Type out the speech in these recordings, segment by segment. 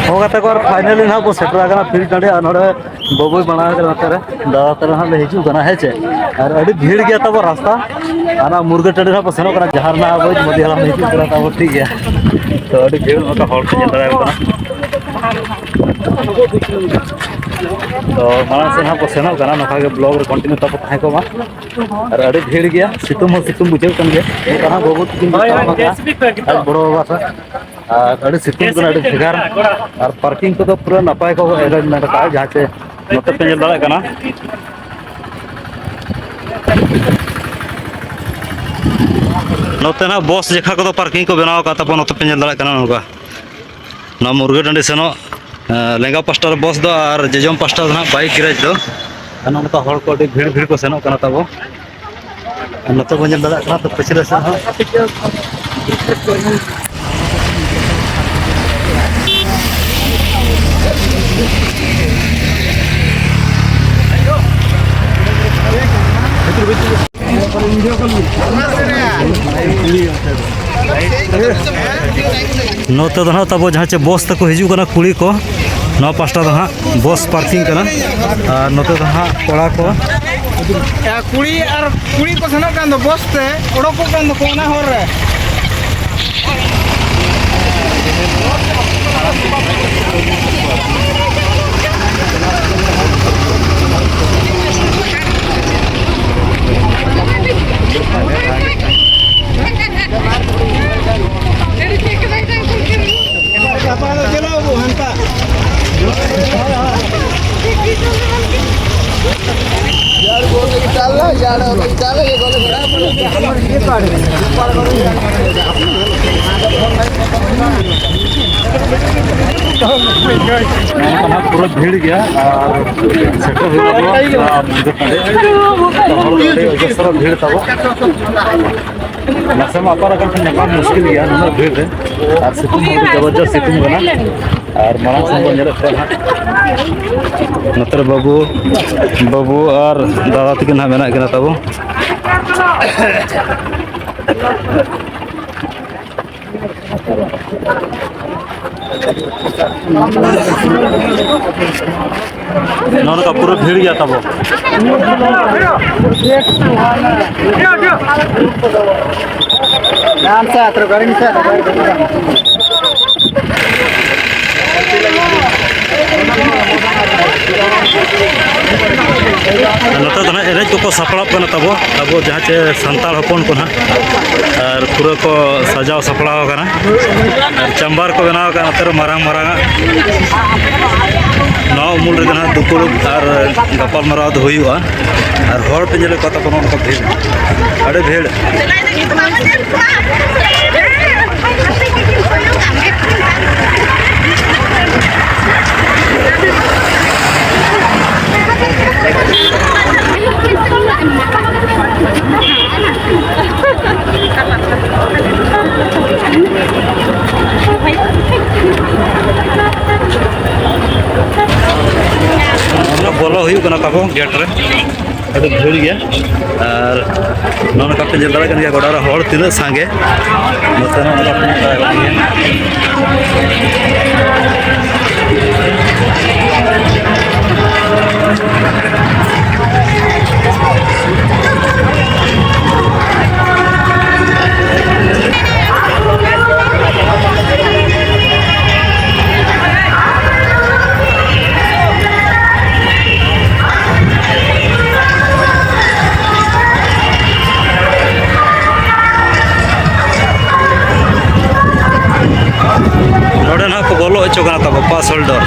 होगा तक और फाइनली ना बो सेटर आगना फिर टांडे और नोडे बाबू बना कर नते रे दादा तरे ना ले हिजु कना है चे और अडी भीड़ गया तब रास्ता आना मुर्गा टांडे ना सेनो कना जहार ना आबो मोदी हला हिजु कना तब ठीक गया। तो अडी भीड़ नका हॉल पे चल रहा कना तो माना से ना बो सेनो कना नका के ब्लॉग रे कंटिन्यू तब थाय को मा और अडी भीड़ गया सितुम हो सितुम बुझेव कन गे कना बाबू तिन आज बड़ो बाबा सा और सितुम कना अडी भेगार और पार्किंग को तो पूरा नपाय को अरेंजमेंट का जहाँ से नोते पे नेल दाड़े कना। नोते ना बस जेखा को तो पार्किंग को बनाव का तब नोते पे नेल दाड़े कना नोका ना मुर्गा डंडी सेनो लेंगा पास्टा बस दो और जेजम पास्टा ना बाइक गैरेज दो नोका हड़ को अडी भीड़ भीड़ को सेनो कना तब नोते बो नेल दाड़े कना तो पिछले से नोते दो तब जहाँ चे बस तक हिजू कना कुड़ी को नौ पाँचटा दो हाँ बस पार्किंग कना और नोते दो हाँ कोड़ा को कुड़ी और कुड़ी को सेनोक कान दो बस ते ओडोक कान दो को ओना हर रे पूरा भीड़ गया और सेटर भीड़ तब नसे में अपार अकन नेपाल मुश्किल गया नुना भीड़ रे और सितुम जबरदस्त सितुम कना और मांग से बन नेलक कना नतर बाबू बाबू और दादा तकिन ना मेना किना तब नौन का पूरा भीड़ गया तब नोते दो एनेज को सपड़ाव कना तब अब जहाँ चे संताल हपन को ना और पूरा को सजाव सपड़ाव कना और चंबार को बनाव कना नोते मारांग मारांग नौ उमुल रे ना दुपुड़ुब और गपाल माराव दो हुयुआ और हर पे नेले को तब नौन का भीड़ अड़े भीड़। बोलो हुई कना तब गेट रे अड़ी भीड़ गया और नौन का पे नेल दाड़े कन गया गोडा रे हड़ तिना सांगे नोते नौन का पे नेल दाड़े कन गया। नोडे ना को बोलो हचो कना तब पास होल्डर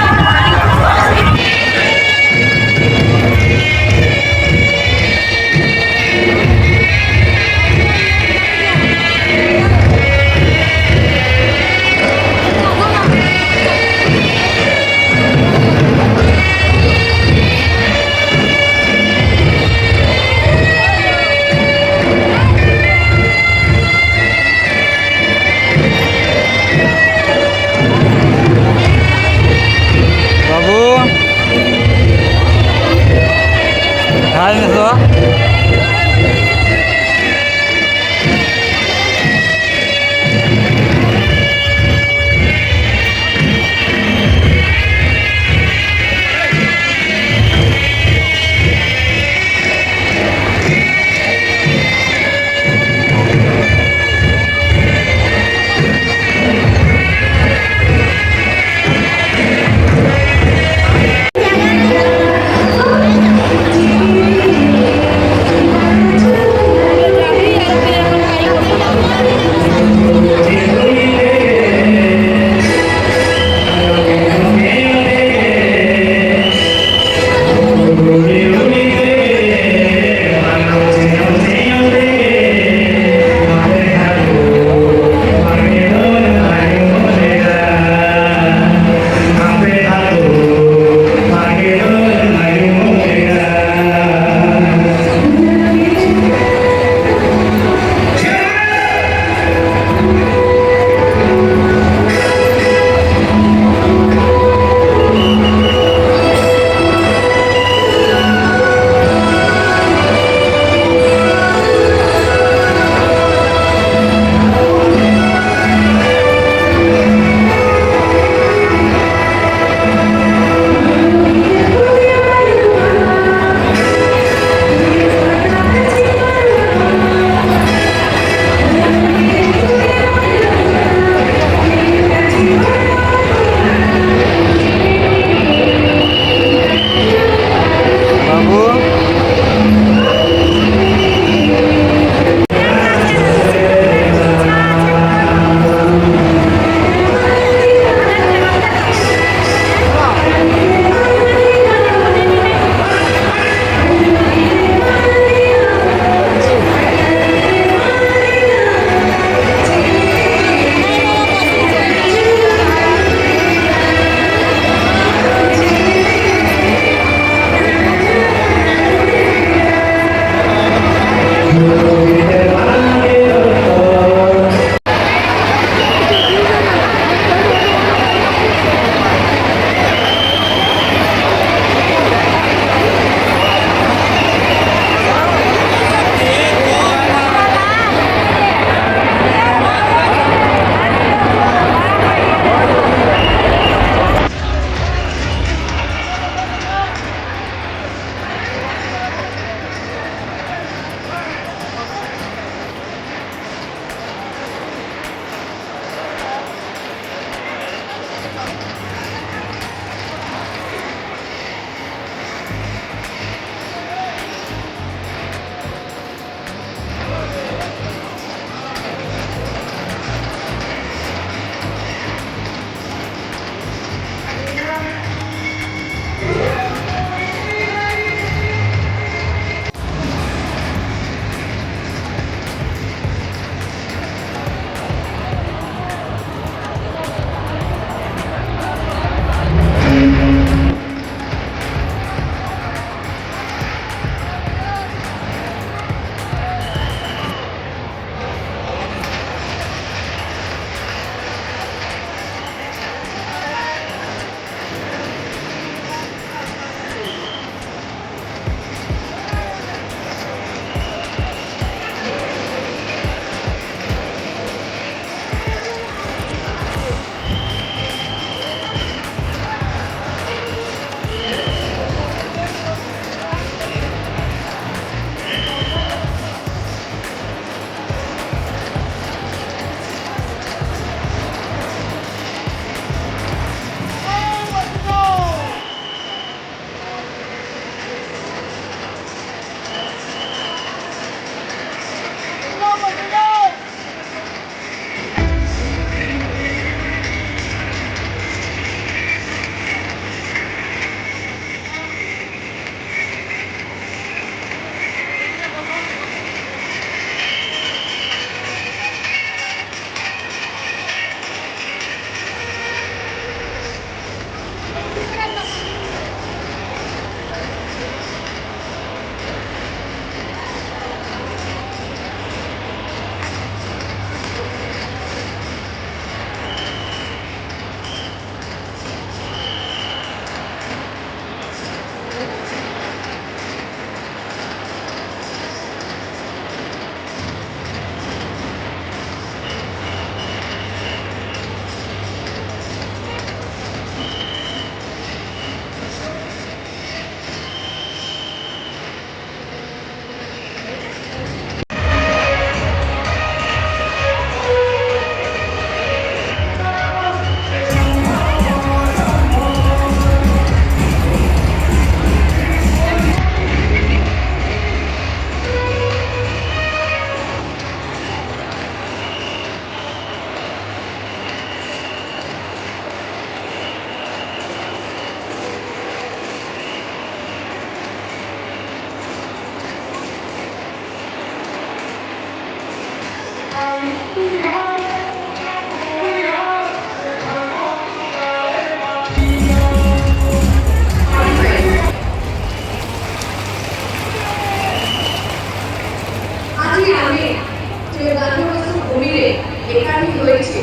ଏକାଠି ହୋଇଛି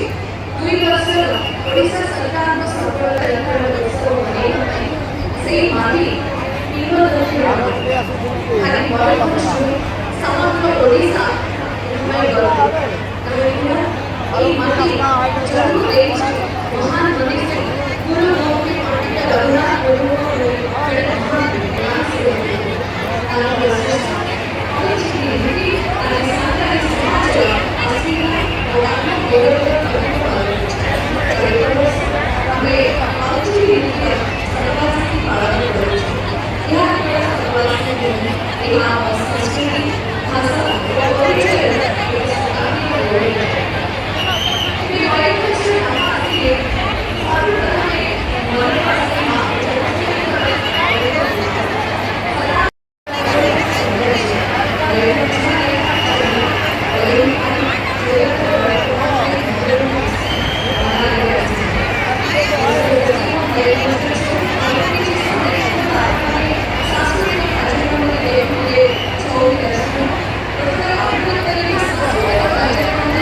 2 ବର୍ଷର ଓଡ଼ିଶା ସରକାରଙ୍କ ସଫଳତା ରେକର୍ଡ ଉତ୍ସବ ମନାଇବା ପାଇଁ, ସେଇ ମାଟି କିମ୍ବଦନ୍ତୀ ଖାଲି ମୟୂରଭଞ୍ଜ ନୁହେଁ, ସମଗ୍ର ଓଡ଼ିଶା ପାଇଁ ଗର୍ବ। କାରଣ ଏଇ ମାଟି ଜନ୍ମ ଦେଇଛି ମହାନ ମନୀଷୀ ଗୁରୁ ଗୋପୀ ପଣ୍ଡିତ ରଘୁନାଥ ମୁର୍ମୁଙ୍କ ଭଳି ଜଣେ ମହାନ ଦାର୍ଶନିକ। ତାଙ୍କ ଅଲଚିକି ଲିପି ଆଜି ସାନ୍ତାଳୀ ସମାଜର ଅସ୍ମିତା ଓ ଆତ୍ମଗୌରବର ପ୍ରତୀକ ପାଲଟିଛି। ଚଳିତ ବର୍ଷ ଆମେ ଅଲଚିକି ଲିପିର ଶତବାର୍ଷିକୀ ପାଳନ କରୁଛୁ। ଏହା କେବଳ ଶତବାର୍ଷିକୀ ନୁହେଁ, ଏହା ଆମ ସଂସ୍କୃତି, ଭାଷା ଓ ପରିଚୟର ଏକ ଶତାବ୍ଦୀ ପରିଣତ। ତେବେ ମୟୂରଭଞ୍ଜର ନାମ ଆସିଲେ ସର୍ବପ୍ରଥମେ ମନକୁ ଆସେ ମା ଚଞ୍ଚଳଙ୍କର ପବିତ୍ର ପୀଠ। ସଦା ମୟୂରଭଞ୍ଜ ମାନେ ବଲୁଙ୍ଗାରୀ, ସାଂସ୍କୃତିକ କାର୍ଯ୍ୟକ୍ରମରେ ଦେଖିଲେ ଛଉ ଦର୍ଶନ ସାଂସ୍କୃତିକ କାର୍ଯ୍ୟକ୍ରମରେ ଯେଉଁ ସବୁ କଳାକାରମାନେ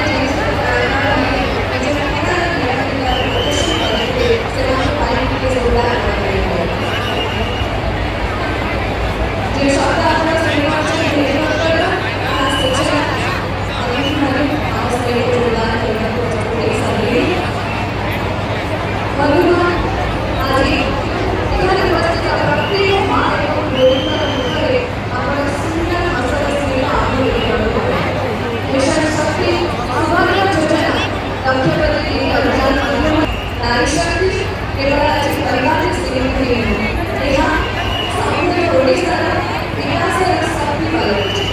ନିଜର କଳାର ପ୍ରଦର୍ଶନ କରିଥିଲେ, ସେମାନଙ୍କ ପାଇଁ ଟିକେ ଜୋରଦାର କରାଯାଇଥାଏ। ଯେଉଁ ଶବ୍ଦ ଆପଣ ଶୁଣିପାରୁଛନ୍ତି ହେଲିକପ୍ଟରର, ତାହା ସୂଚନା ଅତିଥିମାନେ ଆମ ସହିତ ଯୋଗଦାନ କରିବାକୁ ଦେଇ ସାରିଲେଣି। ବନ୍ଧୁଗଣ, ଆଜି ଏଠାରେ ଉପସ୍ଥିତ ପ୍ରତ୍ୟେକ ମା ଏବଂ ଭଉଣୀଙ୍କର ମୁଖରେ ଆପଣ ସୁନ୍ଦର ହସର ସ୍ମିତ ଆଭା ଦେଖିବାକୁ ପାଇବେ। ମିଶନ ଶକ୍ତି, ସୁଭଦ୍ରା ଯୋଜନା, ଲକ୍ଷପତି ଦିଦି ଅଭିଯାନ ମାଧ୍ୟମରେ ନାରୀ ଶକ୍ତି କେବଳ ଆଜି ପରିବାରରେ ସୀମିତ ହେଇନୁହେଁ, ଏହା ସମଗ୍ର ଓଡ଼ିଶାର ବିକାଶର ଶକ୍ତି ପାଲଟିଛି।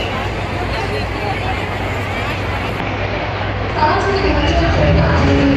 ସମସ୍ତେ 2024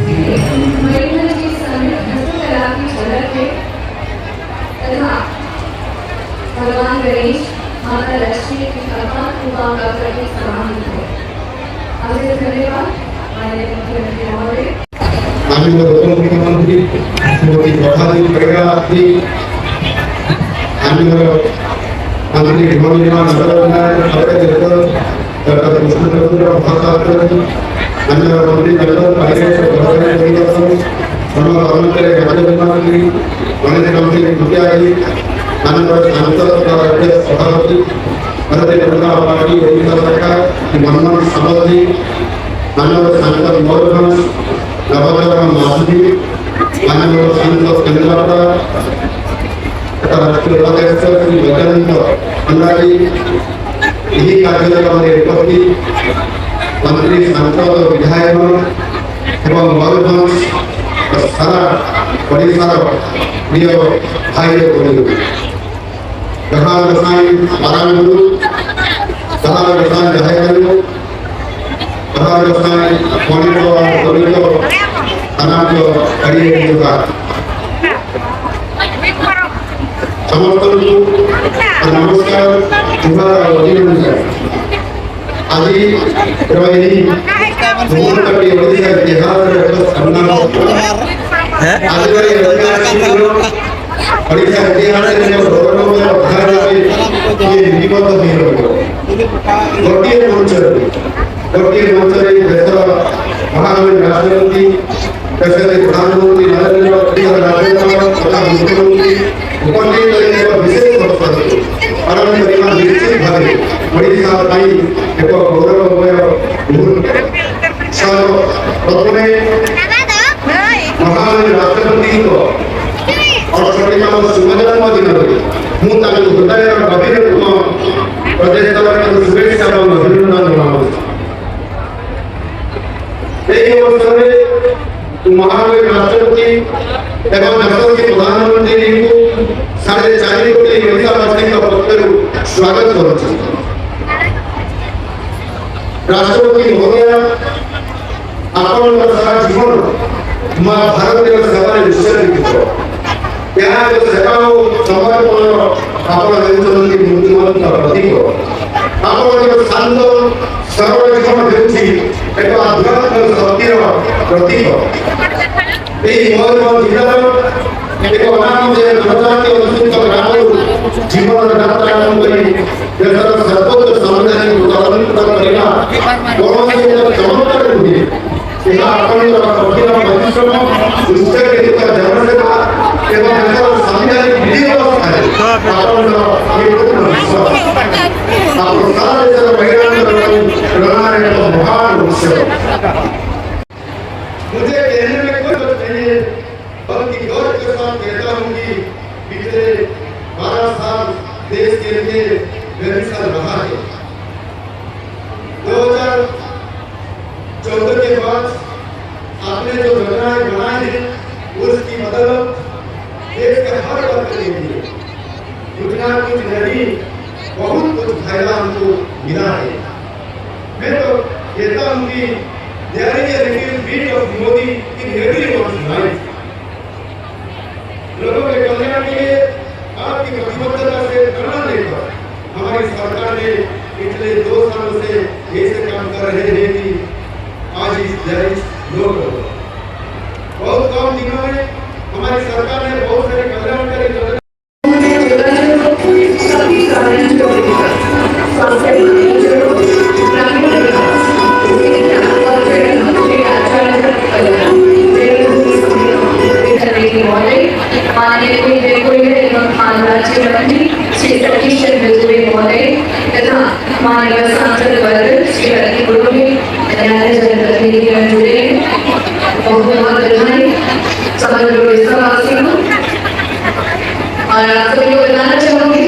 मयूरभंज की समृद्ध हस्तकला की झलक है तथा भगवान गणेश, माता लक्ष्मी की अपार कृपा का प्रतीक समाहित है। अवश्य धन्यवाद, माननीय मुख्यमंत्री महोदय। ମାନ୍ୟବର ଉପମୁଖ୍ୟମନ୍ତ୍ରୀ ଶ୍ରୀମତୀ ପ୍ରଭାତୀ ପରିଡ଼ା ଆସି, ମାନ୍ୟବର ମନ୍ତ୍ରୀ ଗୃହ ନିର୍ମାଣ ଡକ୍ଟର କୃଷ୍ଣଚନ୍ଦ୍ର ମହାପାତ୍ର, ମାନ୍ୟବର ମନ୍ତ୍ରୀ ଡକ୍ଟର ପରିବେଶ ଜଳବାୟୁ ପରିବର୍ତ୍ତନ, ଶ୍ରମ କର୍ମଚାରୀ ରାଜ୍ୟ ମନ୍ତ୍ରୀ ଗଣେଶ ମନ୍ତ୍ରୀ ମୁଖିଆଇ, ମାନ୍ୟବର ସାଂସଦ ତଥା ରାଜ୍ୟ ସଭାପତି, ଭାରତୀୟ ଜନତା ପାର୍ଟି ଓଡ଼ିଶା ଶାଖା ଶ୍ରୀ ମନମୋହନ ସାମଲଜୀ, ମାନ୍ୟବର ସାଂସଦ ମୟୂରଭଞ୍ଜ ନବଚରଣ ମାଝୀ, ମାନ୍ୟବର ସାଂସଦ କେନ୍ଦ୍ରାପଡ଼ା ତଥା ରାଷ୍ଟ୍ରୀୟ ଉପାଧ୍ୟକ୍ଷ ଶ୍ରୀ ବୈଜୟନ୍ତ ପଣ୍ଡାଜୀ, ଏହି କାର୍ଯ୍ୟକ୍ରମରେ ଉପସ୍ଥିତ ମନ୍ତ୍ରୀ, ସାଂସଦ, ବିଧାୟକ ଏବଂ ମୟୂରଭଞ୍ଜ ସାରା ଓଡ଼ିଶାର ପ୍ରିୟ ଭାଇ ଓ ଭଉଣୀ, ଜହାର ଗୋସାଇ ନାରାୟଣ ଗୁରୁ, ଜହାର ଗୋସାଇ ଜୟ ଗୁରୁ, ଜହାର ଗୋସାଇ ପଣ୍ଡିତ ଦଳିତ ସାନାଙ୍କ ଯୋଗା। ସମସ୍ତଙ୍କୁ ନମସ୍କାର, ଜୁହାର ଆଉ ଅଭିନନ୍ଦନ। ଆଜିର ଏହି ମୁହୂର୍ତ୍ତଟି ଓଡ଼ିଶା ଇତିହାସର ଏକ ସ୍ୱର୍ଣ୍ଣ। ଆଜିର ଏହି ଐତିହାସିକ ଦିନ ଓଡ଼ିଶା ଇତିହାସରେ ଏକ ଗୌରବମୟ ଅଧ୍ୟାୟ ରୂପେ ଇଏ ଲିପିବଦ୍ଧ ହୋଇ ରହିବ। ଗୋଟିଏ ମଞ୍ଚରେ ଦେଶର ମହାମହିମ ରାଷ୍ଟ୍ରପତି, ଦେଶର ପ୍ରଧାନମନ୍ତ୍ରୀ ନରେନ୍ଦ୍ର ମୋଦୀ, ରାଜ୍ୟପାଳ ତଥା ମୁଖ୍ୟମନ୍ତ୍ରୀ ଉପସ୍ଥିତ ଏକ ବିଶେଷ ଅବସରରେ ପାଳନ କରିବା ନିଶ୍ଚିତ ଭାବେ ଓଡ଼ିଶା ପାଇଁ ଏକ ଗୌରବମୟ ମୁହୂର୍ତ୍ତ। ପ୍ରଥମେ ମହାମହିମ ରାଷ୍ଟ୍ରପତିଙ୍କ 68ତମ ଶୁଭ ଜନ୍ମଦିନରେ ମୁଁ ତାଙ୍କୁ ହୃଦୟର ଗଭୀରତମ ପ୍ରଦେଶ ତରଫରୁ ଶୁଭେଚ୍ଛା ଏବଂ ଅଭିନନ୍ଦନ ଜଣାଉଛି। ଏହି ଅବସରରେ ମହାମହିମ ରାଷ୍ଟ୍ରପତି ଏବଂ ଯଶସ୍ୱୀ ପ୍ରଧାନମନ୍ତ୍ରୀଙ୍କୁ 4.5 କୋଟି ଓଡ଼ିଶାବାସୀଙ୍କ ପକ୍ଷରୁ ସ୍ୱାଗତ କରୁଛି। ରାଷ୍ଟ୍ରପତି ମହୋଦୟ, ଆପଣଙ୍କର ସାରା ଜୀବନ ମା ଭାରତୀର ସେବାରେ ଉତ୍ସର୍ଗୀକୃତ। ଏହା ଏକ ସେବା ଓ ସମର୍ପଣର ଆପଣ ହେଉଛନ୍ତି ମୂର୍ତ୍ତିମନ୍ତ ପ୍ରତୀକ। ଆପଣଙ୍କର ଶାନ୍ତ ସରଳ ଜୀବନ ହେଉଛି ଏକ ଆଧ୍ୟାତ୍ମିକ ଶକ୍ତିର ପ୍ରତୀକ। ଏହି ମୟୂରଭଞ୍ଜ ଜିଲ୍ଲାର ଏକ ଅନାମଧେୟ ଜନଜାତି ଅଧ୍ୟୁଷିତ ଗ୍ରାମରୁ ଜୀବନର ଯାତ୍ରା ଆରମ୍ଭ କରି ଦେଶର ସର୍ବୋଚ୍ଚ ସାମ୍ବିଧାନିକ ତଦନ୍ତ କରିବା କୌଣସି ଏକ ଚମତ୍କାର ନୁହେଁ। ଏହା ଆପଣଙ୍କର କଠିନ ପରିଶ୍ରମ, ଉତ୍ସର୍ଗୀକୃତ ଜନସେବା ଏବଂ ଦେଶର ସାମ୍ବିଧାନିକ ବିଧି ବ୍ୟବସ୍ଥାରେ ଆପଣଙ୍କର ପରିପୂର୍ଣ୍ଣ ବିଶ୍ୱାସ ଆପଣ ସାରା ଦେଶର ମହିଳାଙ୍କର ପାଇଁ ପ୍ରେରଣାର ଏକ ମହାନ ଉତ୍ସ। मुझे कहने में कोई हर्ज नहीं है, बल्कि गर्व के साथ कहता हूँ कि पिछले 12 साल देश के लिए बेमिसाल रहा है। 2014 के बाद आपने जो योजनाएं बनाई हैं, उसकी बदौलत देश के हर वर्ग के लिए कुछ ना कुछ नहीं, बहुत कुछ फायदा हमको मिला है। मैं तो कहता हूँ कि there is a little bit of Modi in everyone's life. लोगों के कल्याण के लिए आपकी प्रतिबद्धता से प्रेरणा लेकर हमारी सरकार ने पिछले 2 सालों से ऐसे काम कर रहे हैं कि आज इस there is no problem. बहुत कम दिनों में हमारी सरकार ने बहुत सारे कल्याणकारी योजना सभी कार्यों स्वास्थ्य, ग्रामीण विकास, शिक्षा और श्री आचार्य महोदय, माननीय कोयला एवं खान राज्य मंत्री श्री सतीश चंद्र दुबे महोदय तथा माननीय सांसद वर्ग श्री रति पुरोहित, अन्य जनप्रतिनिधिगण जुड़े हैं, बहुत बहुत बधाई समग्र उड़ीसावासी को। और आप सभी को बताना चाहूंगी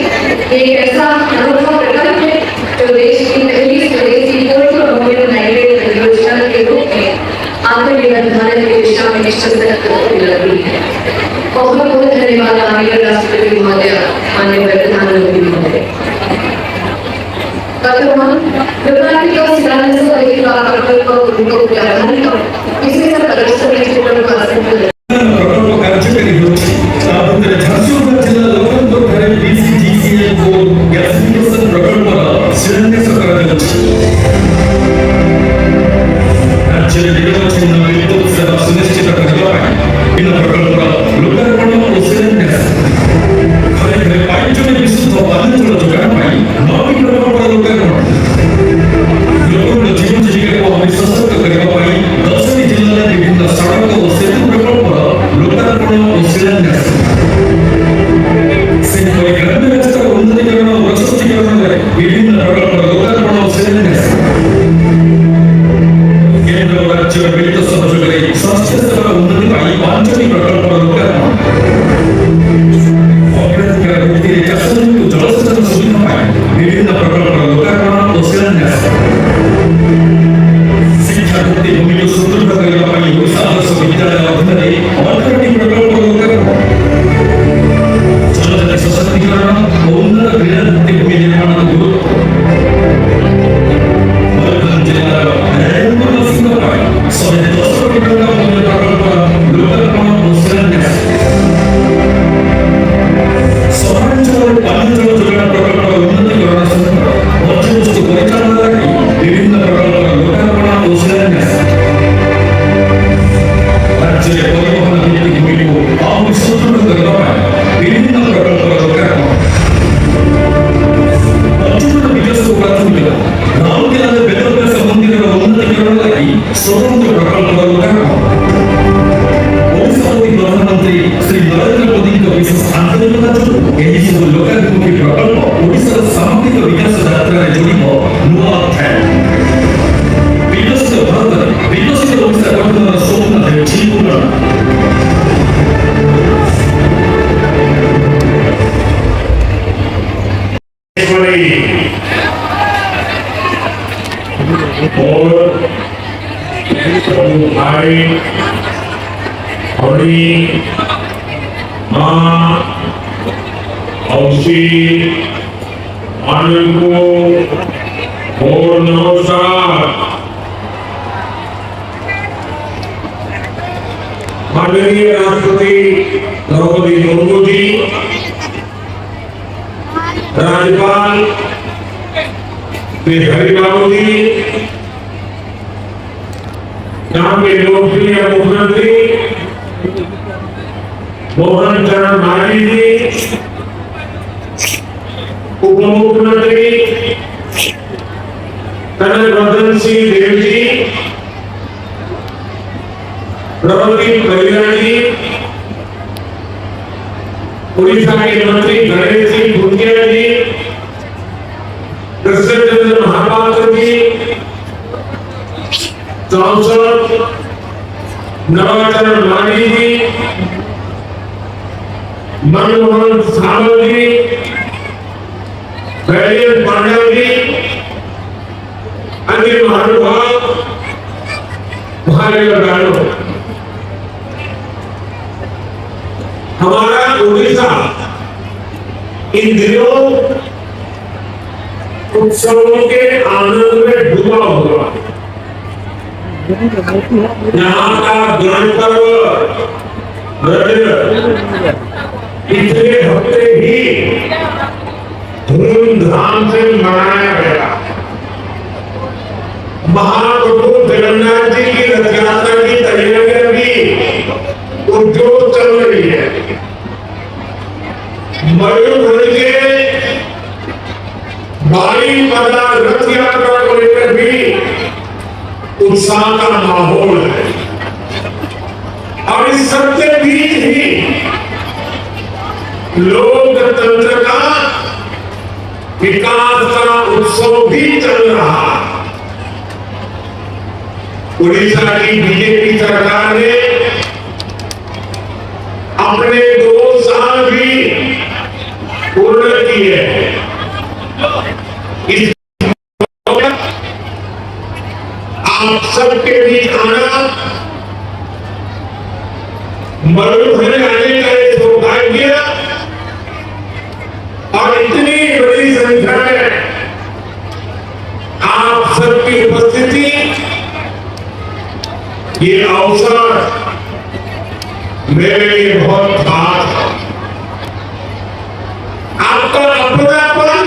कि एक ऐसा अनोखा प्रकल्प है जो देश की पहली स्वदेशी पोर्ट अमोनियम नाइट्रेट परियोजना के रूप में आत्मनिर्भर भारत की दिशा में निश्चित उपलब्धि है। बहुत बहुत धन्यवाद माननीय राष्ट्रपति महोदय, माननीय प्रधानमंत्री महोदय। ବର୍ତ୍ତମାନ ଲୋକାର୍ପିତ ଶିଳାନ୍ୟାସ ହୋଇଥିବା ପ୍ରକଳ୍ପ ଗୁଡ଼ିକ ଉପରେ ଆଧାରିତ ବିଶେଷ ପ୍ରଦର୍ଶନୀ ଚିତ୍ରକୁ ଅସଂଖ୍ୟ ପ୍ରକଳ୍ପ କାର୍ଯ୍ୟକାରୀ ହେଉଛି। ତା ଭିତରେ ଝାରସୁଗୁଡ଼ା ଜିଲ୍ଲା ଲଖନପୁରଠାରେ ପିସିଜିସିଏଲ୍ କୋଲ୍ ଗ୍ୟାସିଫିକେସନ ପ୍ରକଳ୍ପର ଶିଳାନ୍ୟାସ କରାଯାଉଛି। ରାଜ୍ୟରେ ନିରବଚ୍ଛିନ୍ନ ବିଦ୍ୟୁତ୍ ସେବା ସୁନିଶ୍ଚିତ କରିବା ପାଇଁ ବିଭିନ୍ନ ପ୍ରକଳ୍ପର ଲୋକାର୍ପଣ ଓ ଶିଳାନ୍ୟାସ। ଘରେ ଘରେ ପାଇପ୍ ଯୋଗେ ବିଶୁଦ୍ଧ ପାନୀୟ ଜଳ ଯୋଗାଣ ପାଇଁ 9ଟି ପ୍ରକଳ୍ପର ଲୋକାର୍ପଣ। ଲୋକଙ୍କ ଜୀବନ ଜୀବିକାକୁ ଆହୁରି ସଶକ୍ତ କରିବା ପାଇଁ 10ଟି ଜିଲ୍ଲାରେ ବିଭିନ୍ନ ସଡ଼କ ଓ ସେତୁ ପ୍ରକଳ୍ପର ଲୋକାର୍ପଣ ଓ ଶିଳାନ୍ୟାସ। ସେହିପରି ଗ୍ରାମ୍ୟ ରାସ୍ତାର ଉନ୍ନତିକରଣ ଓ ପ୍ରଶସ୍ତିକରଣରେ ବିଭିନ୍ନ ପ୍ରକଳ୍ପର ଲୋକାର୍ପଣ ଓ ଶିଳାନ୍ୟାସ। କେନ୍ଦ୍ର ଓ ରାଜ୍ୟର ମିଳିତ ସହଯୋଗରେ ସ୍ୱାସ୍ଥ୍ୟ ସେବାର ଉନ୍ନତି ପାଇଁ 5ଟି ପ୍ରକଳ୍ପର ଲୋକାର୍ପଣ। ଅଗ୍ରାଧିକାର ଭିତ୍ତିରେ ଚାଷ ଜମିକୁ ଜଳସେଚନ ସୁବିଧା ପାଇଁ ବିଭିନ୍ନ ପ୍ରକଳ୍ପର ଲୋକାର୍ପଣ ଓ ଶିଳାନ୍ୟାସ। ଶିକ୍ଷା ଭିତ୍ତିଭୂମିକୁ ସୁଦୃଢ଼ କରିବା ପାଇଁ ଓଡ଼ିଶା ଆଦର୍ଶ ବିଦ୍ୟାଳୟ ଅଧୀନରେ 18ଟି ପ୍ରକଳ୍ପର ଲୋକାର୍ପଣ। ଜନଜାତି ସଶକ୍ତିକରଣ ଓ ଉନ୍ନତ କ୍ରୀଡ଼ା ଭିତ୍ତିଭୂମି ନିର୍ମାଣକୁ ଗୁରୁତ୍ୱ। ମୟୂରଭଞ୍ଜ ଜିଲ୍ଲାର ରାୟପୁରବାସୀଙ୍କ ପାଇଁ 110 କୋଟି ଟଙ୍କା ମୂଲ୍ୟ ପ୍ରକଳ୍ପର ଲୋକାର୍ପଣ ଓ ଶିଳାନ୍ୟାସ। ହରି, ମା, ମୌସୀ ମାନଙ୍କୁ ମୋର ନମସ୍କାର। माननीय राष्ट्रपति द्रौपदी मुर्मू जी, राज्यपाल श्री हरि बाबू जी, यहाँ के लोकप्रिय मुख्यमंत्री मोहन चरण माझी जी, उप मुख्यमंत्री कनक वर्धन सिंह देव जी, प्रभुदीप परिया जी, उड़ीसा के मंत्री गणेश सिंह भूतिया जी, कृष्ण चंद्र महापात्र जी, सांसद नवाचरण माझी जी, मनमोहन सामल जी, बैजयंत पांडा जी, अन्य महानुभाव, भाई और बहनों, हमारा उड़ीसा इन दिनों उत्सवों के आनंद में डूबा हुआ है। यहाँ का गणपर्व रज पिछले हफ्ते ही धूमधाम से मनाया गया। महाप्रभु जगन्नाथ जी की रथ यात्रा की तैयारियां भी उद्योग चल रही है। मयूरभंज के बारीपदा रथ यात्रा को लेकर भी उत्साह का माहौल है। और इस सबके बीच ही लोकतंत्र का विकास का उत्सव भी चल रहा है। उड़ीसा की बीजेपी सरकार ने अपने 2 साल भी पूर्ण किए हैं। इस आप सबके बीच आना, मयूरभंज आने का एक सौभाग्य और इतनी बड़ी संख्या में आप सबकी उपस्थिति, ये अवसर मेरे लिए बहुत खास है। आपका अपनापन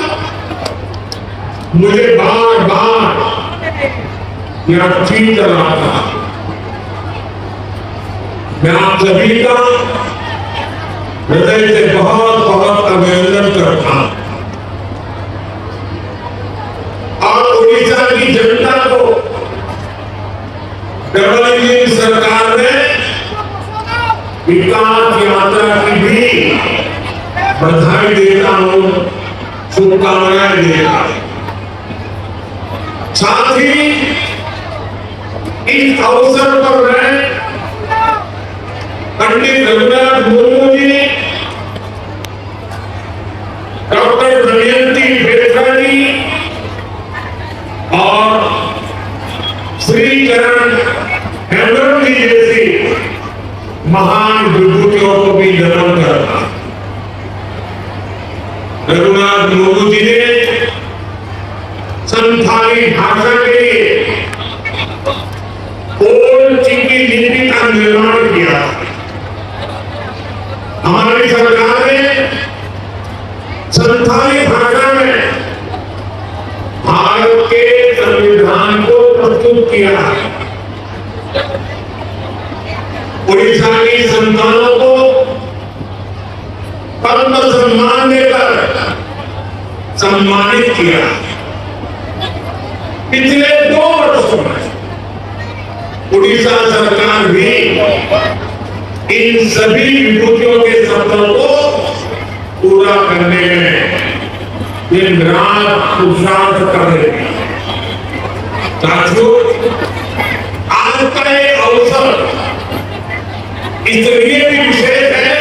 मुझे बार बार यह खींच रहा था। मैं आप सभी का हृदय से बहुत बहुत अभिनंदन करता हूं और उड़ीसा की जनता को डबल इंजन सरकार ने विकास यात्रा की भी बधाई देता हूं, शुभकामनाएं देता हूं। साथ ही इस अवसर पर मैं पंडित रघुनाथ मुर्मू जी, डॉक्टर दमयंती बेसरा जी और श्री चरण हेम्ब्रम जी जैसी महान विभूतियों को भी नमन करता। रघुनाथ मुर्मू जी ने संथाली भाषा के लिए ओल चिकी लिपि का निर्माण किया। हमारी सरकार ने संथाली भाषा में भारत के संविधान को प्रस्तुत किया। उड़ीसा की संतानों को पद्म सम्मान देकर सम्मानित किया। पिछले 2 वर्षों में उड़ीसा सरकार भी इन सभी विभूतियों के सपनों को पूरा करने में दिन रात पुरुषार्थ कर रही है। साथियों, आज का ये अवसर इसलिए भी विशेष है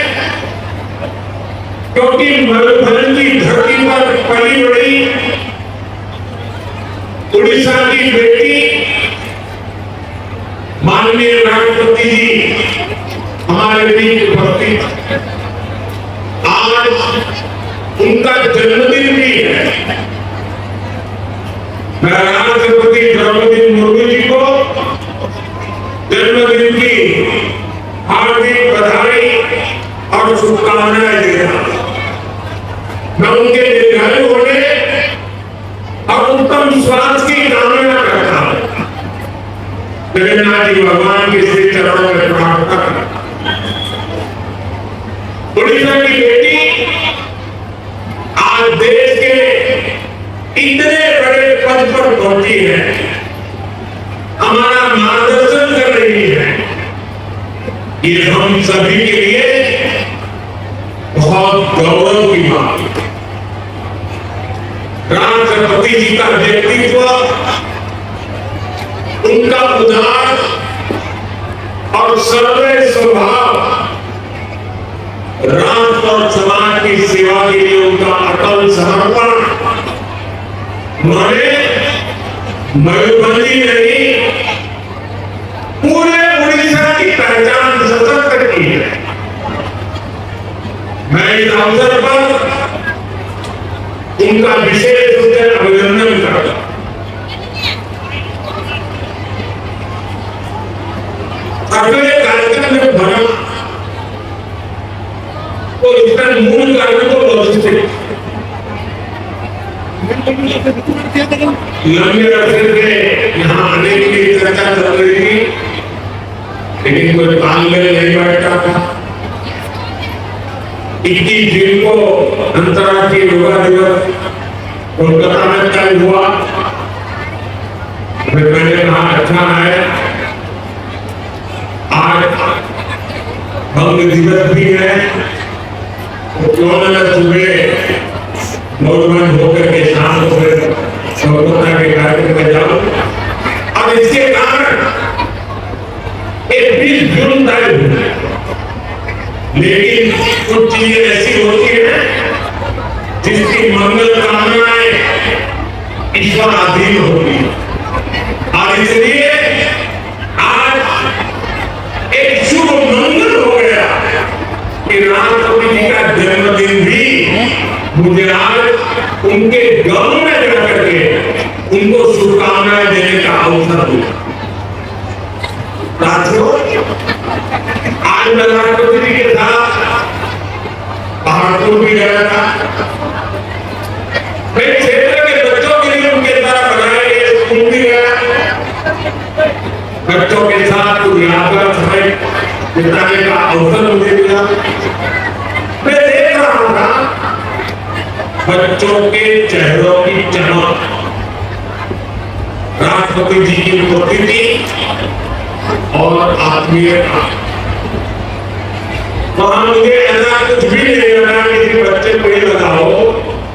क्योंकि मयूरभंज की धरती पर पली बड़ी उड़ीसा की बेटी माननीय माननीय राष्ट्रपति जी हमारे बीच उपस्थित। आज उनका जन्मदिन भी है। मैं राष्ट्रपति द्रौपदी मुर्मू जी को जन्मदिन की हार्दिक बधाई और शुभकामनाएं देता हूं। मैं उनके दीर्घायु होने और उत्तम स्वास्थ्य की कामना करता हूं। जगन्नाथ जी भगवान के श्री चरणों में प्रार्थना करता हूं। उड़ीसा की बेटी आज देश के इतने बड़े पद पर पहुंची है, हमारा मार्गदर्शन कर रही है। ये हम सभी के लिए बहुत गौरव की बात है। राष्ट्रपति जी का व्यक्तित्व, उनका उदार और सरल स्वभाव, राष्ट्र और समाज की सेवा के लिए उनका अटल समर्पण, उन्होंने मयूरभंज ही नहीं पूरे उड़ीसा की पहचान सशक्त की है। मैं इस अवसर पर उनका विशेष रूप से अभिनंदन करता हूं। अगले कार्यक्रम में बना तो इसका मूल कारण तो लॉजिस्टिक। लंबे अरसे से यहाँ आने के लिए चर्चा चल रही थी, लेकिन कोई तालमेल नहीं बैठता था। 21 जून को अंतर्राष्ट्रीय योगा दिवस कोलकाता में तय हुआ। फिर मैंने कहा अच्छा है, आज भंग दिवस भी है, तो क्यों न सुबह मयूरभंज होकर के शाम को फिर कोलकाता के कार्यक्रम में जाऊं। अब इसके कारण 20 जून तय हुई, लेकिन कुछ चीजें ऐसी होती है जिसकी मंगल कामनाएं ईश्वर अधीन होती है, और इसलिए आज एक शुभ मंगल हो गया कि राष्ट्रपति जी का जन्मदिन भी मुझे आज उनके गांव में जाकर के उनको शुभकामनाएं देने का अवसर मिला। साथियों, आज मैं राष्ट्रपति जी के साथ पहाड़पुर भी गया था। मेरे क्षेत्र के बच्चों के लिए उनके द्वारा बनाए गए स्कूल भी गया। बच्चों के साथ कुछ यादगार समय बिताने का अवसर मुझे मिला। मैं देख रहा था बच्चों के चेहरों की चमक, राष्ट्रपति जी की उपस्थिति और आत्मीयता। वहां मुझे ऐसा कुछ भी नहीं लगा किसी बच्चे को ये लगा हो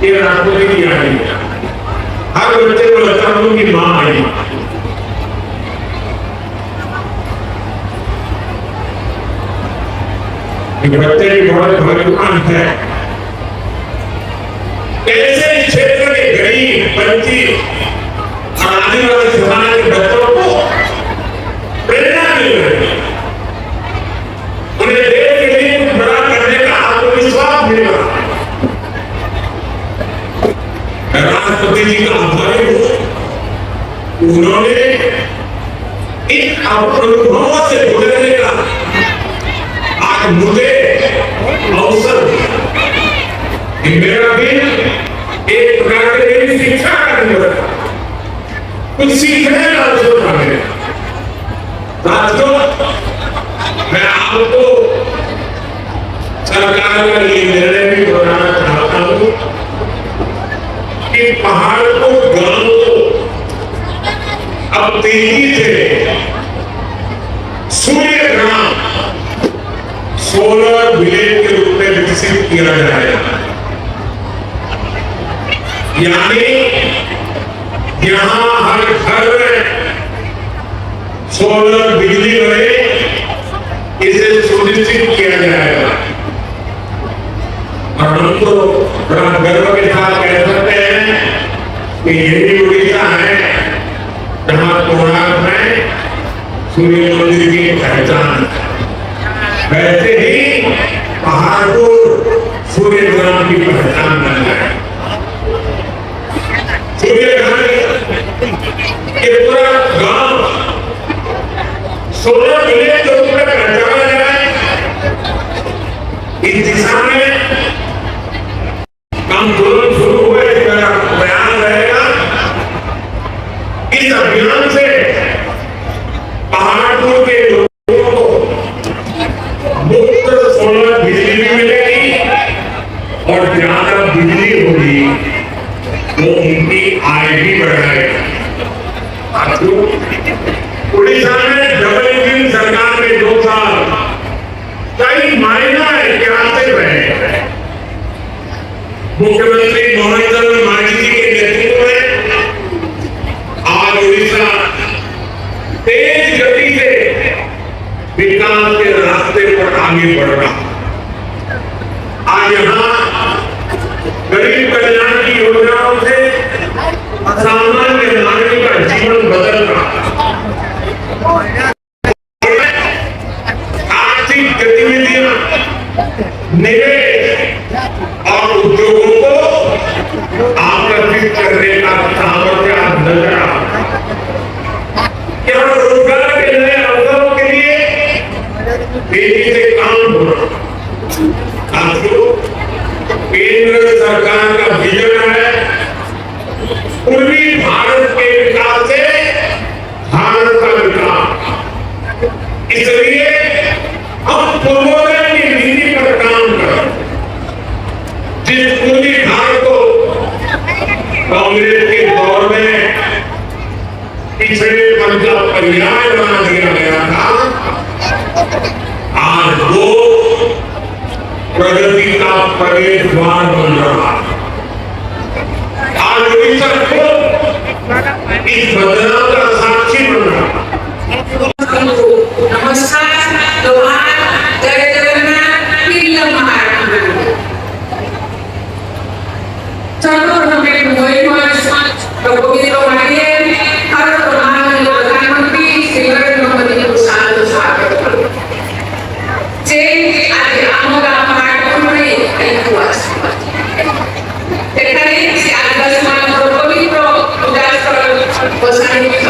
कि राष्ट्रपति जी आई है। हर बच्चे को लगता है उनकी माँ आई। बच्चे भी बहुत भाग्यवान है। कैसे इस क्षेत्र के गरीब, वंचित और आदिवासी समाज के बच्चों को प्रेरणा मिल रही है, उन्हें देश के लिए कुछ बड़ा करने का आत्मविश्वास मिल रहा है। मैं राष्ट्रपति जी का आभारी हूं, उन्होंने इन अनुभवों से गुजरने का आज मुझे अवसर दिया। मेरा दिन एक प्रकार से मेरी शिक्षा का दिवस था, कुछ सीखने का अवसर था मेरे। साथियों, मैं आपको सरकार का ये निर्णय भी बताना चाहता हूं कि पहाड़पुर गांव को अब तेजी से सूर्य ग्राम, सोलर विलेज के रूप में विकसित किया जाएगा। यानी यहां हर घर में सोलर बिजली बने, इसे सुनिश्चित किया जाएगा। और हम तो बड़ा गर्व के साथ कह सकते हैं कि यही उड़ीसा है जहां कोणार्क में सूर्य मंदिर वैसे ही पहाड़पुर सूर्य ग्राम की पहचान बन जाए। सूर्य ग्राम के पूरा गांव सोलर विलेज के रूप में पहचाना जाए, इस दिशा में काम तुरंत शुरू हुए, मेरा बयान रहेगा। इस अभियान से पहाड़पुर के लोगों को मुफ्त सोलर बिजली भी मिलेगी और ज्यादा बिजली होगी तो उनकी आय भी बढ़ाएगी। साथियों, उड़ीसा में डबल इंजन सरकार के 2 साल कई मायना ऐतिहासिक रहे। मुख्यमंत्री मोहन चरण माझी जी के नेतृत्व में आज उड़ीसा तेज गति से विकास के रास्ते पर आगे बढ़ रहा है। आज यहाँ गरीब कल्याण की योजनाओं से सामान्य नागरिक का जीवन बदल रहा है। आर्थिक गतिविधियां, निवेश और उद्योगों को आकर्षित करने का सामर्थ्य आज नजर आ रहा है। यहाँ रोजगार के नए अवसरों के लिए तेजी से काम हो रहा है। साथियों, केंद्र सरकार का विजन है पूर्वी भारत के विकास से भारत का विकास। इसलिए हम पूर्वोदय की नीति पर काम कर रहे हैं। जिस पूर्वी भारत को कांग्रेस के दौर में पिछड़ेपन का पर्याय बना दिया गया था, आज वो प्रगति का प्रवेश द्वार बन रहा है। आज उड़ीसा खुद इस बदलाव का साक्षी बन रहा है। ନମସ୍କାର, ଜୁହାର, ଜୟ ଜଗନ୍ନାଥ, ପିଲାମାନଙ୍କୁ। ସର୍ବପ୍ରଥମେ ମୟୂରଭଞ୍ଜ ପବିତ୍ର ମାଟିରେ ଭାରତର ମାନନୀୟ ପ୍ରଧାନମନ୍ତ୍ରୀ ଶ୍ରୀ ନରେନ୍ଦ୍ର ମୋଦୀଙ୍କୁ ସାଦର ସ୍ୱାଗତ କରୁ। ସେ ଆଜି ଆମ ଗାଁ ପାହାଡ଼ପୁରରେ ଏଠାକୁ ଆସିଛନ୍ତି। ସେଠାରେ ସେ ଆଦିବାସୀମାନଙ୍କର ପବିତ୍ର ପୂଜାସ୍ଥଳ ଗୋସାଣୀ ପୀଠ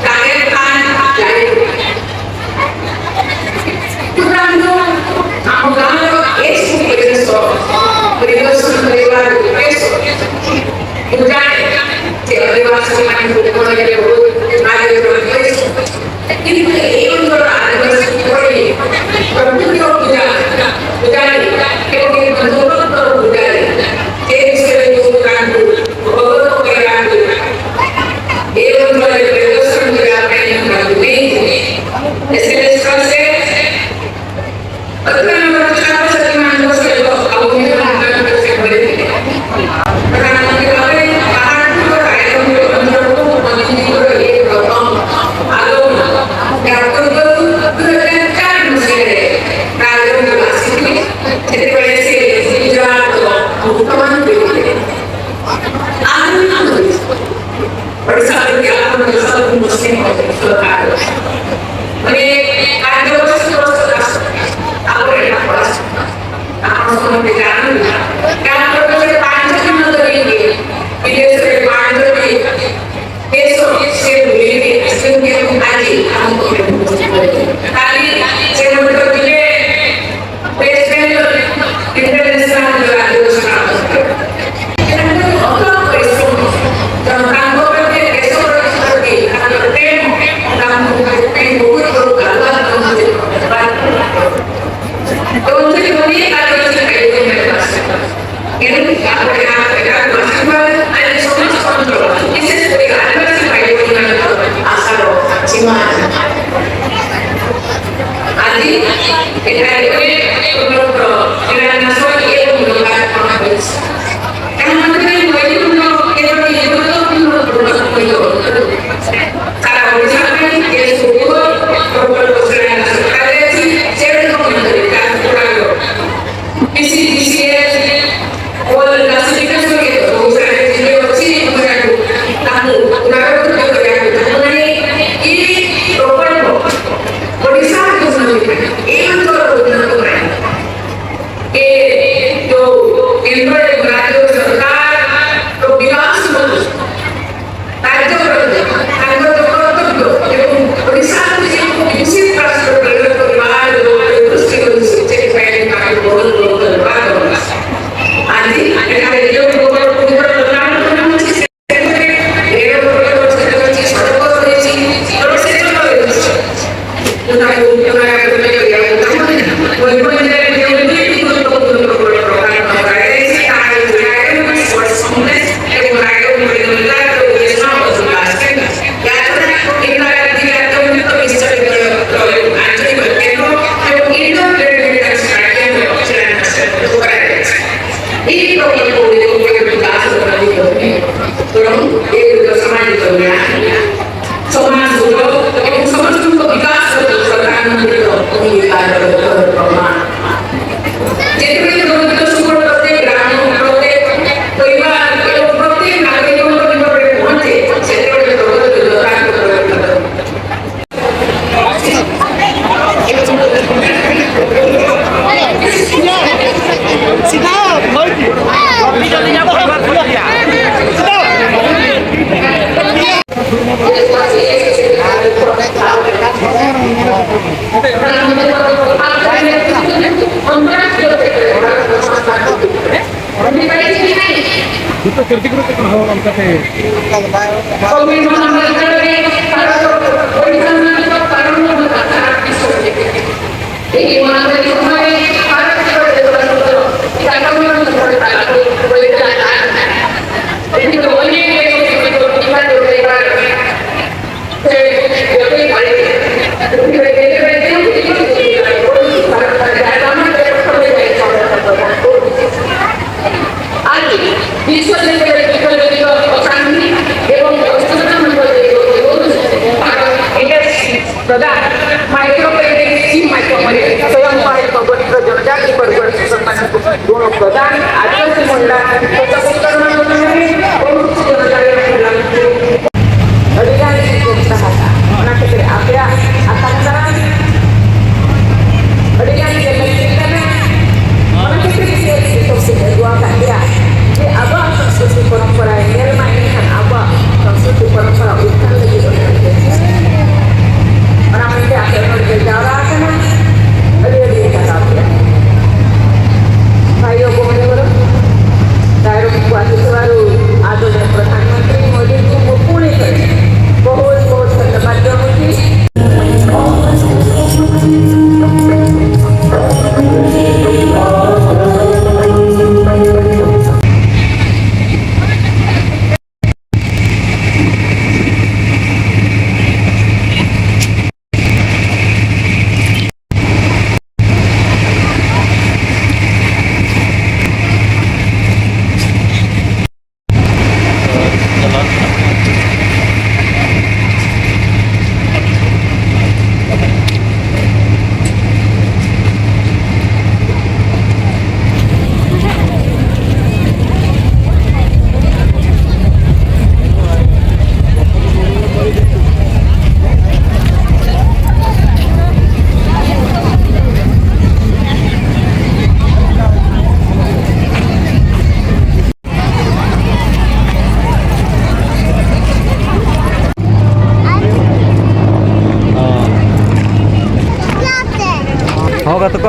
ଜାଗେର ଯାଇଥିଲେ। ଉପରାନ୍ତ ଆମ ଗାଁର ଏସବୁ ପରିବେଶ ପରିଦର୍ଶନ କରିବାର ଉଦ୍ଦେଶ୍ୟ। ମୁଁ ଜାଣେ ଯେ ଆଦିବାସୀମାନଙ୍କୁ ମନରେ ବହୁତ ଆଦର ରହିଛି, କିନ୍ତୁ ଏହି ଅଞ୍ଚଳର ଆଦିବାସୀ କିପରି ପ୍ରକୃତିର ପୂଜା ପୂଜାରୀ ଏବଂ ଏକ ଜଗତର ପୂଜାରୀ, ସେ ବିଷୟରେ ମୁଁ ତାଙ୍କୁ ଅବଗତ କରିବାକୁ ଏ ଅଞ୍ଚଳରେ ପରିଦର୍ଶନ କରିବା ପାଇଁ ମୁଁ ତାଙ୍କୁ ନେଇଥିଲି। ଏସଏଲଏସ୍ ବର୍ତ୍ତମାନ ଛାତ୍ରଛାତ୍ରୀମାନଙ୍କ ସହିତ ଆଉ ମହିଳାମାନଙ୍କ ସେ କରିଥିଲେ। ପ୍ରଧାନମନ୍ତ୍ରୀ ଭାବେ ପାହାଡ଼ପୁର ରାଇରଙ୍ଗପୁର ଅଞ୍ଚଳକୁ ମୋଦିଜୀଙ୍କର ଇଏ ପ୍ରଥମ ଆଗମନ। ଏହା ପୂର୍ବରୁ 2004 ମସିହାରେ ରାଇରଙ୍ଗପୁର ଆସିଥିଲେ। ସେତେବେଳେ ସେ ଗୁଜରାଟର ମୁଖ୍ୟମନ୍ତ୍ରୀ ଥିଲେ। ଆନନ୍ଦ ଓଡ଼ିଶା ପ୍ରତି ଆପଣଙ୍କ ସବୁ ମୁସଲିମ ଶ୍ରଦ୍ଧା ଅଛି। ମାନେ କାର୍ଯ୍ୟବସ୍ତୁ ତାପରେ ଆପଣ ସମସ୍ତେ ଜାଣନ୍ତି, କାରଣ ସେ 5 ଦିନ ଧରିକି ବିଦେଶରେ ପାଞ୍ଚଟି ଦେଶ ସେ ବୁଲିକି ଆସିଛନ୍ତି ଏବଂ ଆଜି ଆମକୁ ଉପସ୍ଥିତ କରିଛନ୍ତି। କାଲି ସେ ମଧ୍ୟ ଥିଲେ ୱେଷ୍ଟ ବେଙ୍ଗଲ ଇଣ୍ଟରନ୍ୟାସନାଲ ଆଦିବାସୀ। ତାଙ୍କର ଅତୁଳ ପରିଶ୍ରମ, ଜନତାଙ୍କ ପ୍ରତି, ଦେଶ ପ୍ରତି ତାଙ୍କର ପ୍ରେମ ତାଙ୍କୁ ପାଇଁ ବହୁତ ବହୁତ ଆହ୍ୱାନ। ଏବଂ ଅନେକ ଆଦିବାସୀ ଭାଇ। ତେଣୁ ଆପଣ ଏଠାକୁ ଆସିଥିବାରୁ ଆଜି ସମସ୍ତ ଅଞ୍ଚଳ, ବିଶେଷ କରି ଆଦିବାସୀ ଭାଇ ଭଉଣୀମାନଙ୍କର ଆଶାର ସୀମା ନାହିଁ। ଆଜି ଏଠାରେ ଅନେକ ପ୍ରକଳ୍ପର ଶିଳାନ୍ୟାସ ଏବଂ ଲୋକାର୍ପଣ ହୋଇଛି। ଏହା ମଧ୍ୟରେ ମୟୂରଭଞ୍ଜ କେତୋଟି ଗୁରୁତ୍ୱପୂର୍ଣ୍ଣ ପ୍ରକଳ୍ପ, ସାରା ଓଡ଼ିଶା ପାଇଁ ଏ ସବୁ ପ୍ରକଳ୍ପ ଶିଳାନ୍ୟାସ କରାଯାଇଛି। ସେଗୁଡ଼ିକ ମଧ୍ୟରେ ଝାରସୁଗୁଡ଼ାର ପିସିଡିସିଏଲ୍ କୋଲ୍ ଗ୍ୟାସିଫିକେସନ ବହୁତ ସାରା ଜିଲ୍ଲା ଅଛି, ତାକୁ ପୁନରାବୃତ୍ତି କରିବାକୁ ଚାହୁଁନାହିଁ। ଏ ପ୍ରକଳ୍ପ ଓଡ଼ିଶାର ଉନ୍ନତି ପାଇଁ, ଏ ଅଞ୍ଚଳର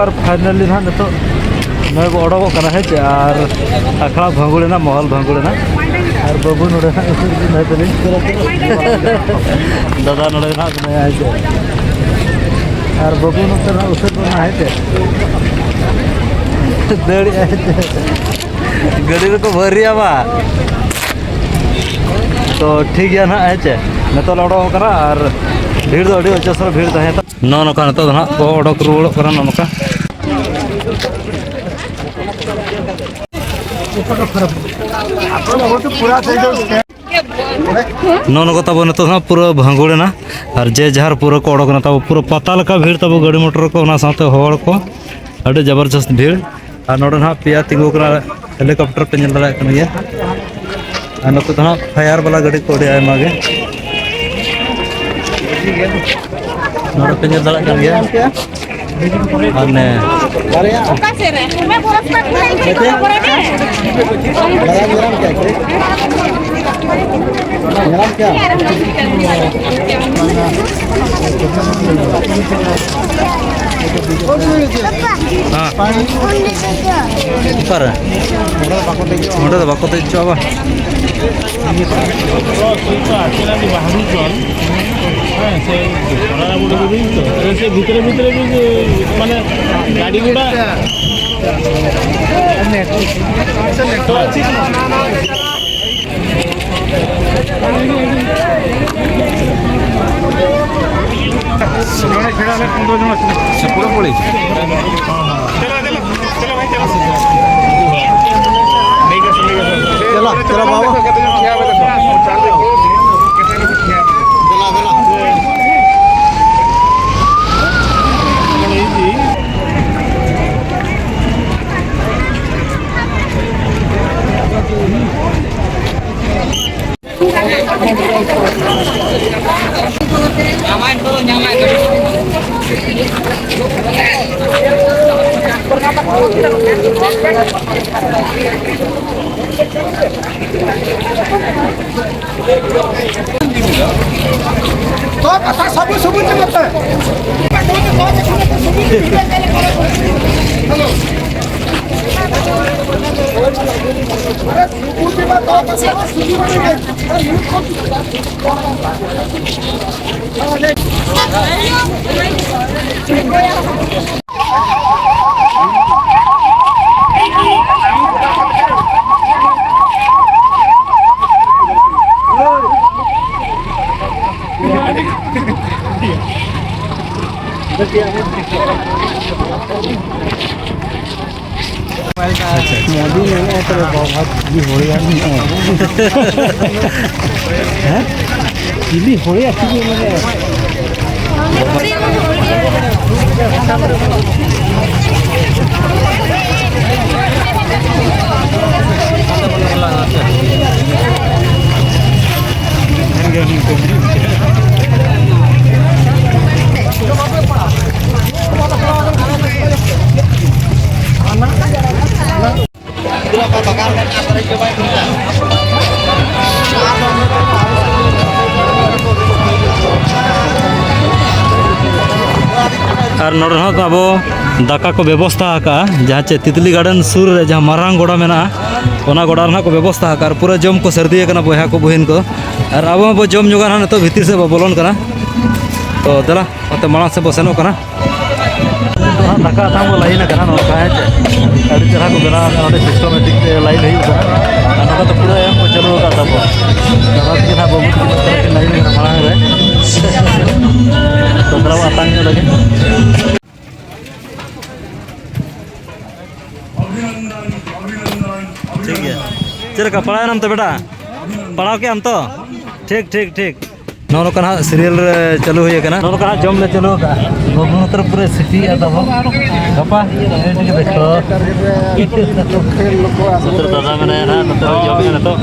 और फाइनली ना नितो नय बो अडोगो कना है चे और आखड़ा भांगुड़ेना महल भांगुड़ेना और बाबू नोडे ना नय तली दादा नोडे ना नय है चे और बाबू नोते ना उसर ना है चे दड़ी है चे गाड़ी रे को भरिया बा तो ठीक है ना है चे नितो अडोगो कना और भीड़ दो अडी अचसर भीड़ तहे नो नोका नितो ना को अडोक रुवड़ो कना नोका नो नो तब नितो ना पूरा भांगुड़ेना और जे जहार पूरा को अडोक ना तब पूरा पता लका भीड़ तब गाड़ी मोटर को ओना साथे होड़ को अडी जबरदस्त भीड़ और नोडे ना पिया तिंगो कना हेलीकॉप्टर पे नेल दड़ा कन गया और नोते ना फायर वाला गाड़ी को अडी आयमा गे नोडे पे नेल दड़ा कन गया और হ্যাঁ সে ଖରା ଗୋଟେ ତ ସେ ଭିତରେ ଭିତରେ ବି ମାନେ ଗାଡ଼ି ଗୁଡ଼ା ଜଣେ ଛିଡ଼ା ହେଲେ 15 ଜଣ ସେପଟେ ପଳେଇଛି। चलो चलो बाबा କେତେ ଜଣ ଠିଆ ହେବେ ଦେଖ। ଚାଲି ପଳଉଛି, କେତେ ଲୋକ ଠିଆ ହେବେ। ତୋ କଥା ସବୁ ଶୁଭୁଛି ମତେ। ଆରେ ଶୁଭୁଛି ବା, ତୋ କଥା ଶୁଭିବନି? मोदी ने तो बहुत भी हो गया হ্যাঁ চিলি হয়ে আছে মানে। ᱟᱨ ᱱᱚᱰᱮ ᱦᱚᱸ ᱟᱵᱚ ᱫᱟᱠᱟ ᱠᱚ ᱵᱮᱵᱚᱥᱛᱷᱟ ᱟᱠᱟᱜᱼᱟ, ᱡᱟᱦᱟᱸ ᱪᱮ ᱛᱤᱛᱞᱤ ᱜᱟᱨᱰᱮᱱ ᱥᱩᱨ ᱨᱮ ᱡᱟᱦᱟᱸ ᱢᱟᱨᱟᱝ ᱜᱚᱰᱟ ᱢᱮᱱᱟᱜᱼᱟ, ᱚᱱᱟ ᱜᱚᱰᱟ ᱨᱮ ᱠᱚ ᱵᱮᱵᱚᱥᱛᱷᱟ ᱟᱠᱟᱜᱼᱟ᱾ ᱟᱨ ᱯᱩᱨᱟᱹ ᱡᱚᱢ ᱠᱚ ᱥᱟᱹᱨᱫᱤ ᱟᱠᱟᱱᱟ ᱵᱚᱭᱦᱟ ᱠᱚ ᱵᱚᱦᱤᱱ ᱠᱚ, ᱟᱨ ᱟᱵᱚ ᱦᱚᱸᱵᱚ ᱡᱚᱢ ᱧᱚᱜᱟ ᱱᱟᱦᱟᱜ᱾ ᱱᱤᱛᱚᱜ ᱵᱷᱤᱛᱤᱨ ᱥᱮᱫ ᱵᱚ ᱵᱚᱞᱚᱱ ᱠᱟᱱᱟ, ᱛᱚ ᱫᱮᱞᱟ ᱚᱱᱛᱮ ᱢᱟᱲᱟᱝ ᱥᱮᱫ ᱵᱚ ᱥᱮᱱᱚᱜ ᱠᱟᱱᱟ᱾ ᱫᱟᱠᱟ ᱟᱛᱟᱝ ᱵᱚ ᱞᱟᱭᱤᱱ ᱟᱠᱟᱱᱟ ᱱᱚᱝᱠᱟ, ᱦᱮᱸ ᱪᱮ ᱟᱹᱰᱤ ᱪᱮᱦᱨᱟ ᱠᱚ ᱵᱮᱱᱟᱣ ᱟᱠᱟᱫᱟ ᱱᱚᱰᱮ, ᱥᱤᱥᱴᱮᱢᱮᱴᱤᱠ ᱛᱮ ᱞᱟᱭᱤᱱ ᱦᱩᱭᱩᱜ ᱠᱟᱱᱟ᱾ ᱟᱨ ᱱᱚᱝᱠᱟ ᱫᱚ ᱯᱩᱨᱟᱹ ᱮᱢ ᱠᱚ ᱪᱟᱹᱞᱩ ᱟᱠᱟᱫ ᱛᱟᱵᱚ ᱫᱟᱫᱟ ᱛᱟᱹᱠᱤᱱ ᱦᱟᱸᱜ, ᱵᱟᱹᱵᱩ ᱛᱟᱹᱠᱤᱱ ᱱᱚᱛᱮ ᱨᱮᱠᱤᱱ ᱞᱟᱭᱤᱱ ᱠᱟᱱᱟ ᱢᱟᱲᱟᱝ ᱨᱮ᱾ ᱛᱚ ᱫᱮᱞᱟ ᱵᱚ ᱟᱛᱟᱝ ᱧᱚᱜ ᱞᱟᱹᱜᱤᱫ᱾ ᱴᱷᱤᱠ ᱜᱮᱭᱟ, ᱪᱮᱫ ᱞᱮᱠᱟ ᱯᱟᱲᱟᱣᱮᱱᱟᱢ ᱛᱚ ᱵᱮᱴᱟ? ᱯᱟᱲᱟᱣ ᱠᱮᱜ ᱟᱢ ᱛᱚ? ᱴᱷᱤᱠ ᱴᱷᱤᱠ ᱴᱷᱤᱠ᱾ ᱱᱚᱜᱼᱚ ᱱᱚᱝᱠᱟ ᱱᱟᱦᱟᱜ ᱥᱤᱨᱤᱭᱟᱞ ᱨᱮ ᱪᱟᱹᱞᱩ ᱦᱩᱭ ᱟᱠᱟᱱᱟ᱾ ᱱᱚᱜᱼᱚ ᱱᱚᱝᱠᱟ ᱱᱟᱦᱟᱜ ᱡᱚᱢ ᱞᱮ ᱪᱟᱹᱞᱩ ᱟᱠᱟᱜᱼᱟ᱾ ᱵᱟᱹᱵᱩ ᱱᱚᱛᱮ ᱨᱮ ᱯᱩᱨᱟᱹ ᱥᱤᱯᱤᱭᱮᱜᱼᱟ ᱛᱟᱵᱚ ᱜᱟᱯᱟ ᱮᱰᱤ ᱫᱮᱠᱷᱚ᱾ ᱱᱚᱛᱮ ᱨᱮ ᱫᱟᱫᱟ ᱢᱮᱱᱟᱭᱟ ᱱᱟᱦᱟᱜ, ᱱᱚᱛᱮ ᱨᱮ ᱡᱚᱢᱮᱜᱼᱟ ᱱᱤᱛᱚᱜ᱾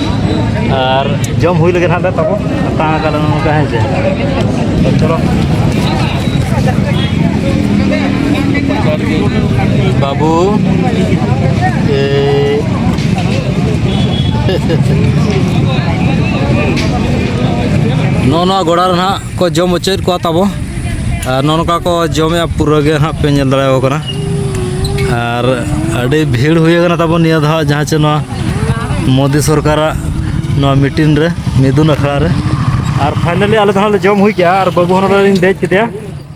ᱟᱨ ᱡᱚᱢ ᱦᱩᱭ ᱞᱮᱜᱮ ᱱᱟᱦᱟᱜ ᱞᱮ ᱛᱟᱵᱚ ᱟᱛᱟᱝ ᱟᱠᱟᱫ ᱞᱮ ᱱᱚᱝᱠᱟ, ᱦᱮᱸ ᱪᱮ? ᱛᱚ ᱪᱚᱞᱚ ᱵᱟᱹᱵᱩ ᱮ ᱱᱚᱜᱼᱚ ᱱᱚᱣᱟ ᱜᱚᱰᱟ ᱨᱮ ᱱᱟᱦᱟᱜ ᱠᱚ ᱡᱚᱢ ᱦᱚᱪᱚᱭᱮᱫ ᱠᱚᱣᱟ ᱛᱟᱵᱚ, ᱟᱨ ᱱᱚᱜᱼᱚ ᱱᱚᱝᱠᱟ ᱠᱚ ᱡᱚᱢᱮᱜᱼᱟ ᱯᱩᱨᱟᱹ ᱜᱮ ᱱᱟᱦᱟᱜ ᱯᱮ ᱧᱮᱞ ᱫᱟᱲᱮᱭᱟᱠᱚ ᱠᱟᱱᱟ᱾ ᱟᱨ ᱟᱹᱰᱤ ᱵᱷᱤᱲ ᱦᱩᱭ ᱟᱠᱟᱱᱟ ᱛᱟᱵᱚ ᱱᱤᱭᱟᱹ ᱫᱷᱟᱣ ᱡᱟᱦᱟᱸ ᱪᱮ ᱱᱚᱣᱟ ᱢᱳᱫᱤ ᱥᱚᱨᱠᱟᱨᱟᱜ ᱱᱚᱣᱟ ᱢᱤᱴᱤᱝ ᱨᱮ, ᱢᱤᱫᱩᱱ ᱟᱠᱷᱲᱟ ᱨᱮ᱾ ᱟᱨ ᱯᱷᱟᱭᱱᱟᱞᱤ ᱟᱞᱮ ᱫᱚ ᱦᱟᱸᱜ ᱞᱮ ᱡᱚᱢ ᱦᱩᱭ ᱠᱮᱜᱼᱟ, ᱟᱨ ᱵᱟᱹᱵᱩ ᱦᱚᱸ ᱱᱚᱰᱮ ᱞᱤᱧ ᱫᱮᱡ ᱠᱮᱫᱮᱭᱟ,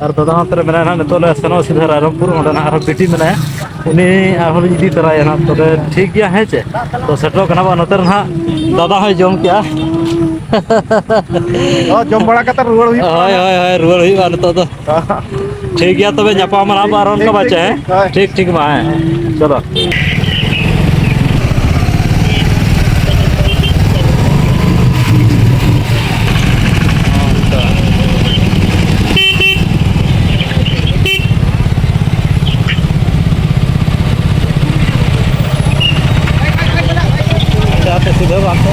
ᱟᱨ ᱫᱟᱫᱟ ᱦᱚᱸ ᱚᱱᱛᱮ ᱨᱮ ᱢᱮᱱᱟᱭᱟ ᱱᱟᱦᱟᱜ᱾ ᱱᱤᱛᱚᱜ ᱞᱮ ᱥᱮᱱᱚᱜᱼᱟ ᱥᱤᱫᱷᱟᱹ ᱨᱟᱭᱨᱚᱝᱯᱩᱨ, ᱚᱸᱰᱮ ᱱᱟᱦᱟᱜ ᱟᱨᱦᱚᱸ ᱵᱤᱴᱤ ᱢᱮᱱᱟᱭᱟ, ᱩᱱᱤ ᱟᱨᱦᱚᱸ ᱞᱤᱧ ᱤᱫᱤ ᱛᱚᱨᱟᱭᱟ ᱱᱟᱦᱟᱜ᱾ ᱛᱚᱵᱮ ᱴᱷᱤᱠ ᱜᱮᱭᱟ, ᱦᱮᱸ ᱪᱮ? ᱛᱚ ᱥᱮᱴᱮᱨᱚᱜ ᱠᱟᱱᱟ ᱵᱚ ᱱᱚᱛᱮ ᱨᱮ ᱱᱟᱦᱟᱜ᱾ ᱫᱟᱫᱟ ᱦᱚᱸᱭ ᱡᱚᱢ ᱠᱮᱜᱼᱟ᱾ ᱡᱚᱢ ᱵᱟᱲᱟ ᱠᱟᱛᱮ ᱨᱩᱣᱟᱹᱲ ᱦᱩᱭᱩᱜᱼᱟ᱾ ᱦᱳᱭ ᱦᱳᱭ ᱦᱳᱭ, ᱨᱩᱣᱟᱹᱲ ᱦᱩᱭᱩᱜᱼᱟ ᱱᱤᱛᱚᱜ ᱫᱚ᱾ ᱴᱷᱤᱠ ᱜᱮᱭᱟ, ᱛᱚᱵᱮ ᱧᱟᱯᱟᱢ ᱱᱟᱦᱟᱜ ᱟᱨᱦᱚᱸ ᱚᱱᱠᱟ ᱵᱟᱪᱮ᱾ ᱦᱮᱸ ᱴᱷᱤᱠ ᱴᱷᱤᱠ ᱢᱟ, ᱦᱮᱸ ᱪᱚᱞᱚ᱾ आते सीधे आते।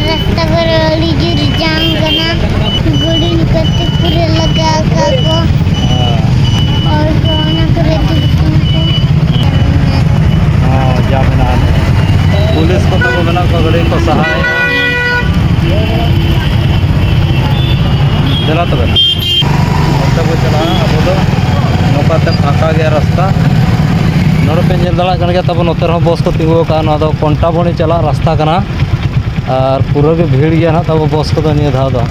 रास्ता पर अड़ी जाम कना गुड़ी निकलते पूरे लगा का को और कोना करे को। हां जाम ना पुलिस को तो बना को गड़ी को सहाय चला तबे नोते बो चला अब दो नोकाते फाका गया रास्ता नोड़े पे नेल दड़ा कन गया तब नोते रहो बस को तिंगु का नोआ दो कोंटाबणी चला रास्ता कना और पूरा के भीड़ गया ना तब बस को तो निये धाव दो।